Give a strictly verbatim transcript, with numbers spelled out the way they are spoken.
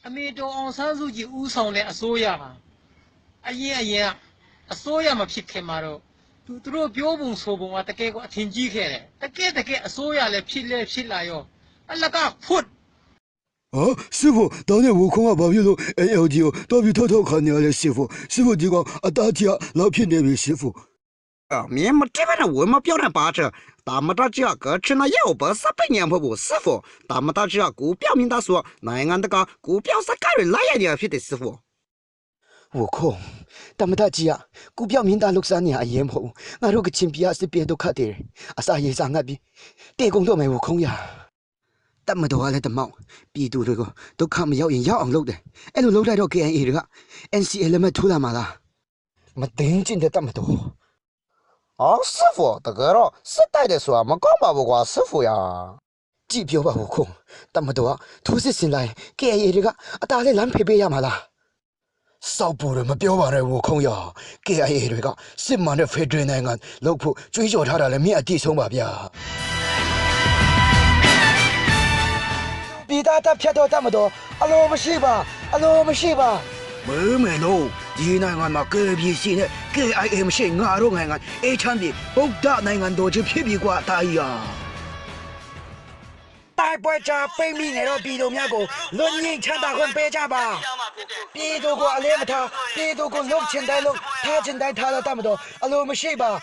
အမေတော်အောင်ဆန်းစုကြည်ဦးဆောင်တဲ့အစိုးရဟာ အရင်အရင်ကအစိုးရမဖြစ်ခင်မှာတော့ သူသူတို့ပြောပုံဆိုပုံကတကယ်ကိုအထင်ကြီးခဲ့တယ်။ တကယ်တကယ်အစိုးရလည်းဖြစ်လဲဖြစ်လာရော အလကားဖွတ်။ ဟာ၊ စစ်ဗိုလ်၊ ဒါနဲ့ဝူခုံးကဘာဖြစ်လို့ NLD ကို သွားပြီးထောက်ထောက်ခံနေရလဲ၊ စစ်ဗိုလ်၊ စစ်ဗိုလ်ကြီးကောင်၊ အသားထီးက လောက်ဖြစ်နေပြီ၊ စစ်ဗိုလ်။ မင်းမတည့်ဘဲနဲ့ ဝင်မပြောနဲ့ပါ။ သမ္မတကြီးက ကချင်အရေးကို ဘယ်စက်ပိတ်နေမှမဟုတ်ဘူး။ စစ်ဗိုလ်၊ သမ္မတကြီးက ကိုပြောင်းမင်းသားဆိုတော့ နိုင်ငံတကာ ကိုပြောင်းစကားတွေ လိုက်ရိုက်နေတာဖြစ်တယ် စစ်ဗိုလ်။ ဝူခုံး၊ သမ္မတကြီးက ကိုပြောင်းမင်းသားလုပ်စားနေတာ အရေးမဟုတ်ဘူး။ ငါတို့ကချင်ပြည်က စစ်ပြေးဒုက္ခသည်တွေ အစာရေစာငတ်ပြီး တည်ကုန်တော့မယ် ဝူခုံးရာ။ တပ်မတော်ကလည်းတမောက်၊ ပြည်သူတွေကို ဒုက္ခမရောက်ရင် ရောက်အောင်လုပ်တယ်။ အဲ့လိုလုပ်လိုက်တော့ KIA တွေက NCA လက်မှတ်ထိုးလာမှာလား။ မတင်ကျင့်တဲ့တပ်မတော်။ အော်၊ စစ်ဗိုလ်၊ တကယ်တော့ စစ်တိုက်တယ်ဆိုတာ မကောင်းပါဘူးကွာ စစ်ဗိုလ်ရာ။ ကြည့်ပြောပါဦးခုံး၊ တပ်မတော်က ထိုးစစ်ဆင်လာရင် KIA တွေက အသာလေး လမ်းဖယ်ပေးရမှာလား။ စောက်ပူတွေ မပြောပါနဲ့ ဝူခုံးရာ။ KIA တွေက စစ်မှန်တဲ့ ဖက်ဒရယ်နိုင်ငံ လုပ်ဖို့ ကြွေးကြော်ထားတာလည်း မင်းအသိဆုံးပါဗျာ။ ပြည်သားတပ်ဖြတ်တော့ တပ်မတော်၊ အလိုမရှိပါ၊ အလိုမရှိပါ။ မင်းမင်းတို့၊ ဒီနိုင်ငံမှာ KBC နဲ့ KIA မရှိ ငါတို့နိုင်ငံ အေးချမ်းပြီး ဗုဒ္ဓနိုင်ငံတော်ကြီး ဖြစ်ပြီကွာ တားရ။ တိုက်ပွဲကြား ပိတ်မိနေတဲ့ ပြည်သူများကို လွတ်ငြိမ်းချမ်းသာခွင့်ပေးကြပါ။ ပြည်သူကို အလေးမထား၊ ပြည်သူကို လုပ်ချင်တိုင်းလုပ်၊ ထားချင်တိုင်းထားတဲ့ တပ်မတော် အလိုမရှိပါ။